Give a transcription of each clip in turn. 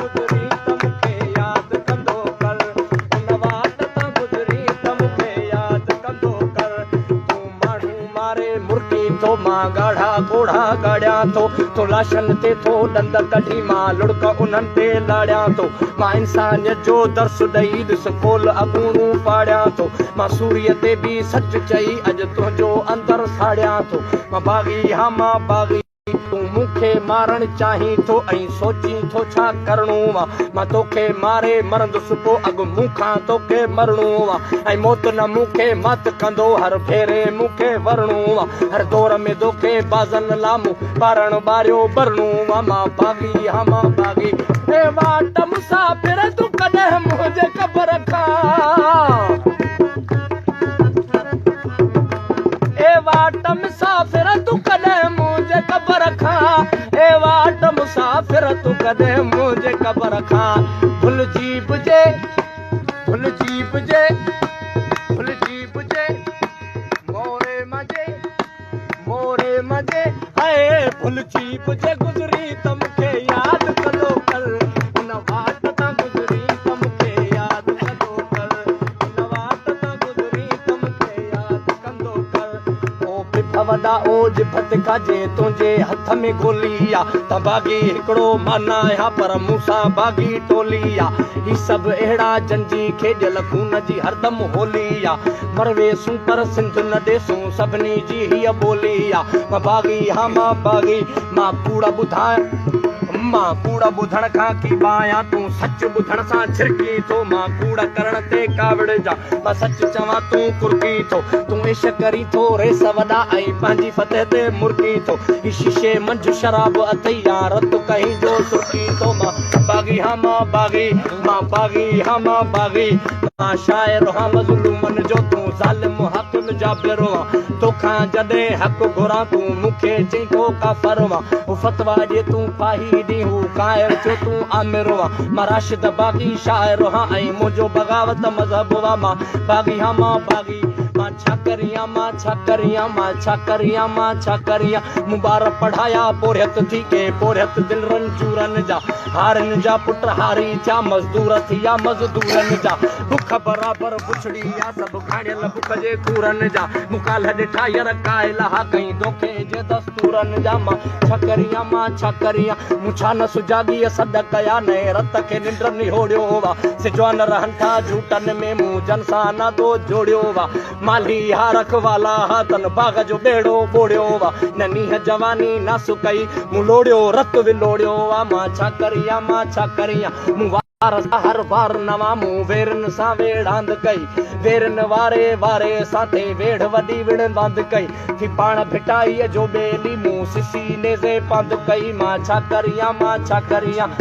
گذرين ته مون کي ياد ڪندو ڪر، ان واٽ تان گذرين ته مون کي ياد ڪندو ڪر. تون ماڻهو ماري مرڪين ٿو، مان ڳاڙها ڳوڙها ڳاڙيان ٿو. تون لاشن تي ٿو ڏند ڪڍين، مان لڙڪ انهن تي لاڙيان ٿو. مان انسانيت جو درس ڏئي ڏس قول اڳوڻو پاڙيان ٿو. مان سوريء تي به سچ چئي اڄ تنهنجو اندر ساڙيان ٿو. مان باغي هان مان باغي. تون مون کي مارڻ چاهين ٿو ۽ سوچين ٿو ڇا ڪرڻو آ. مان توکي ماري مرندس پو اڳ مون کان توکي مرڻو آ. ۽ موت نه مون کي مات ڪندو هر ڀيري مون کي ورڻو آ. هر دور ۾ دوکي بازن لا مون ٻارڻ ٻاريو ٻرڻو آ. مان باغي هان مان باغي. اي واٽ مسافر تون ڪڏهن منهنجي قبر کان. اي واٽ مسافر تون ڪڏهن منهنجي قبر کان، اي واٽ مسافر تون ڪڏهن منهنجي قبر کان ڀلجي به جي، ڀلجي به جي، ڀلجي به جي، موري منجي، موري منجي، هاء ڀلجي به جي گذري ته مون کي ياد ڪندو ڪر، ان واٽ تان گذري ته مون کي ياد ڪندو ڪر، ان واٽ تان گذري ته مون کي ياد ڪندو ڪر. او بڀ وڏا او ڄڀ تکا جي تنهنجي هٿ ۾ گولي آ، ته باغي هڪڙو مان ناهيان پر مون سان باغي ٽولي آ. هي سڀ اهڙا جن جي کيڏيل خون جي هردم هولي آ. مرويسون پر سنڌ نه ڏيسون سڀني جي هيء ٻولي آ. مان باغي هان مان باغي، مان ڪوڙ ٻڌايان مان ڪوڙ ٻڌڻ کان ڪيٻايان، تون سچ ٻڌڻ سان ڇرڪين ٿو. مان ڪوڙ ڪرڻ تي ڪاوڙجان، مان سچ چوان تون ڪرڪين ٿو. تون عيش ڪرين ٿو ريس وڏا ۽ پنهنجي فتح تي مرڪين ٿو. هي شيشي منجهه شراب اٿئي يا رت ڪهين جو سرڪين ٿو. مان باغي هان مان باغي، مان باغي هان مان باغي. مان شاعر هان مظلومن جو تون ظالم حاڪم جابر هان. توکان جڏهن حق گهران تون مون کي چئين ٿو ڪافر هان. هو فتويٰ ڏي تون ڦاهي ڏي هو قاهر ٿيو تون آمر هان. مان راشد باغي شاعر هان ۽ منهنجو بغاوت مذهب هان. مان باغي هان مان باغي. مان ڇا ڪريان مان ڇا ڪريان مان ڇا ڪريان مان ڇا ڪريان. مون ٻار پڙهايا پورهيت ٿي ڪنهن پورهيت دل رنجورن جا. هارين جا پٽ هاري ٿيا مزدور ٿيا مزدورن جا. بک برابر بڇڙي آ سڀ کاڻيل بک جي کورن جا. مون ڪالهه ڏٺا ير قائل ها ڪئين دوکي جي دستورن جا. مان ڇا ڪريان مان ڇا ڪريان. مون ڇا نه سجاڳيء سڏ ڪيا نئين رت کي ننڊ نهوڙيو وا. سي جوان رهن ٿا جهوٽن ۾ مون جن سان ناتو جوڙيو وا. مالهي ها رکوالا ها تن باغ جو ٻيڙو ٻوڙيو وا. نه نينهن جواني ناس ڪئي مون لوڙيو رت ولوڙيو وا. مان ڇا ڪريان مان ڇا ڪريان. مون وار سان هر بار نوان مون ويرن سان ويڙهاند ڪئي. ويرن واري واري سان ٿي ويڙهه وڏي وڙهنداند ڪئي. ٿي پاڻ ڀٽائيء جو ٻيلي مون سسي نيزي پاند ڪئي. مان ڇا ڪريان مان ڇا ڪريان.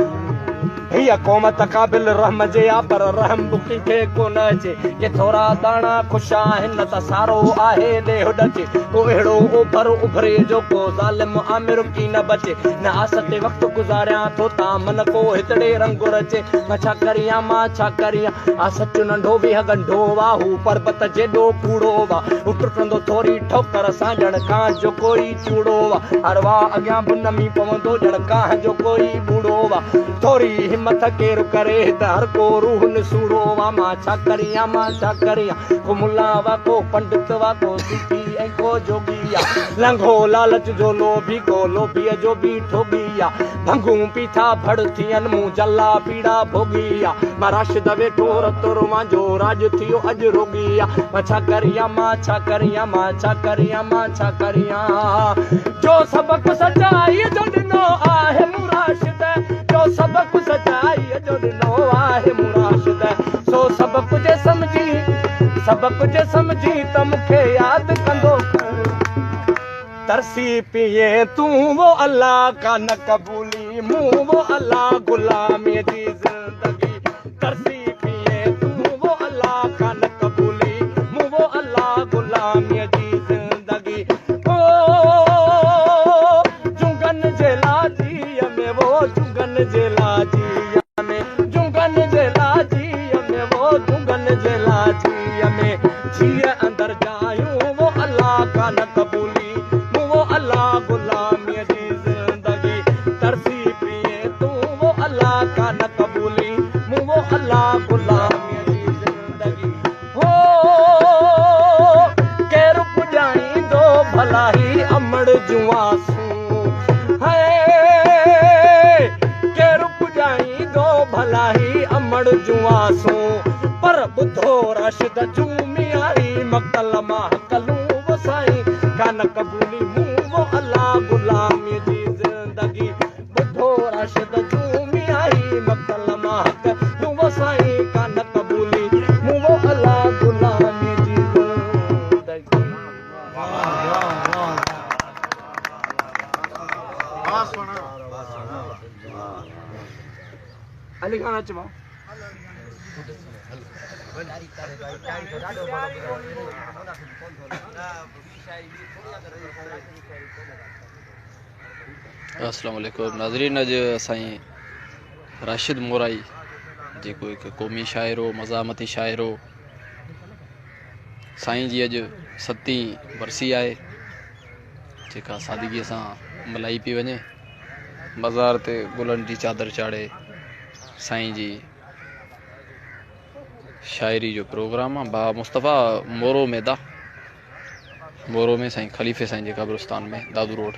هيء قوم ته قابل رحم جي آ پر رحم به ڪنهن کي ڪونه اچي. ڪي ٿورا داڻا خوش آهن نه ته سارو آهي ڏيهه ڏچي. ڪو اهڙو اوڀر اڀري جو ڪو ظالم آمر ڪين بچي. نه آس تي وقت گذاريان ٿو تان من ڪو هتڙي رنگ رچي. مان ڇا ڪريان مان ڇا ڪريان. آ سچ ننڍو ويهه ڳنڍو آ هو پربت جيڏو ڪوڙو آ. هو ٽٽندو ٿوري ٺوڪر سان ڄڻ ڪانء جو ڪوئي چوڙو آ. هر واء اڳيان به نمي پوندو ڄڻ ڪانهه جو ڪوئي ٻوڙو آ. ٿوري همٿ ڪير ڪري هت هر ڪو روح نسوڙو آ. مان ڇا ڪريان مان ڇا ڪريان. ڪو ملا آ ڪو پنڊت آ ڪو صوفي ۽ ڪو جوڳي آ. لنگهو لالچ جو لوڀي ڪو لوڀيء جو به ٺوڳي آ. ڀنگون پيٿا ڀڙ ٿين مون جلا پيڙا ڀوڳي آ. مان راشد ويٺو رت روئان جو راڄ ٿيو اڄ روڳي آ. مان ڇا ڪريان مان ڇا ڪريان مان ڇا ڪريان مان ڇا ڪريان. جو سبق سچائيء جو ڏنو آهي مون راشد جو سبق سچائيء جو ڏنو آهي مون راشد سو سبق جي سمجهي سبق جي سمجهي ته مون کي ياد ڪندو ڪر. ترسي پيئين تون وو الله ڪا نه قبولي مون وو الله غلاميء جي زندگي ترسي پيئين تون وو الله ڪا نه قبولي مون وو الله غلاميء جي زندگي او جنگن جي لاجيء ۾ وو جنگن جي لاجيء ۾ جنگن جي لاجيء ۾ وو جنگن جي لاجيء ۾ جيء اندر جايون وو الله ڪا نه قبولي مون وو الله غلاميء جي زندگي ترسي پيئين تون وو الله ڪا. ڀلا هي امڙ جون آسون. پر ٻڌو راشد جون مياري مقتل مان هڪلون وسائين، ڪانه قبولي مون وو الله غلاميء جي زندگي. ٻڌو راشد جون مياري مقتل مان هڪلون وسائين، ڪانه قبولي مون وو الله غلاميء جي زندگي. علي خان اچ ڀاء. अस्सलाम वालेकुम नाज़रीन, अॼु असांजी राशिद मोराई जेको हिकु क़ौमी शाइर हो, मज़ामती शाइर हो, साईं जी अॼु सतीं बरसी आहे जेका सादगीअ सां मल्हाई पई वञे। मज़ार ते गुलनि जी चादर चाढ़े साईं जी शाइरी जो प्रोग्राम आहे। भाउ मुस्तफ़ा मोरो में दा मोरो में साईं ख़लीफ़े साईं जे क़ब्रिस्तान में, दादू रोड।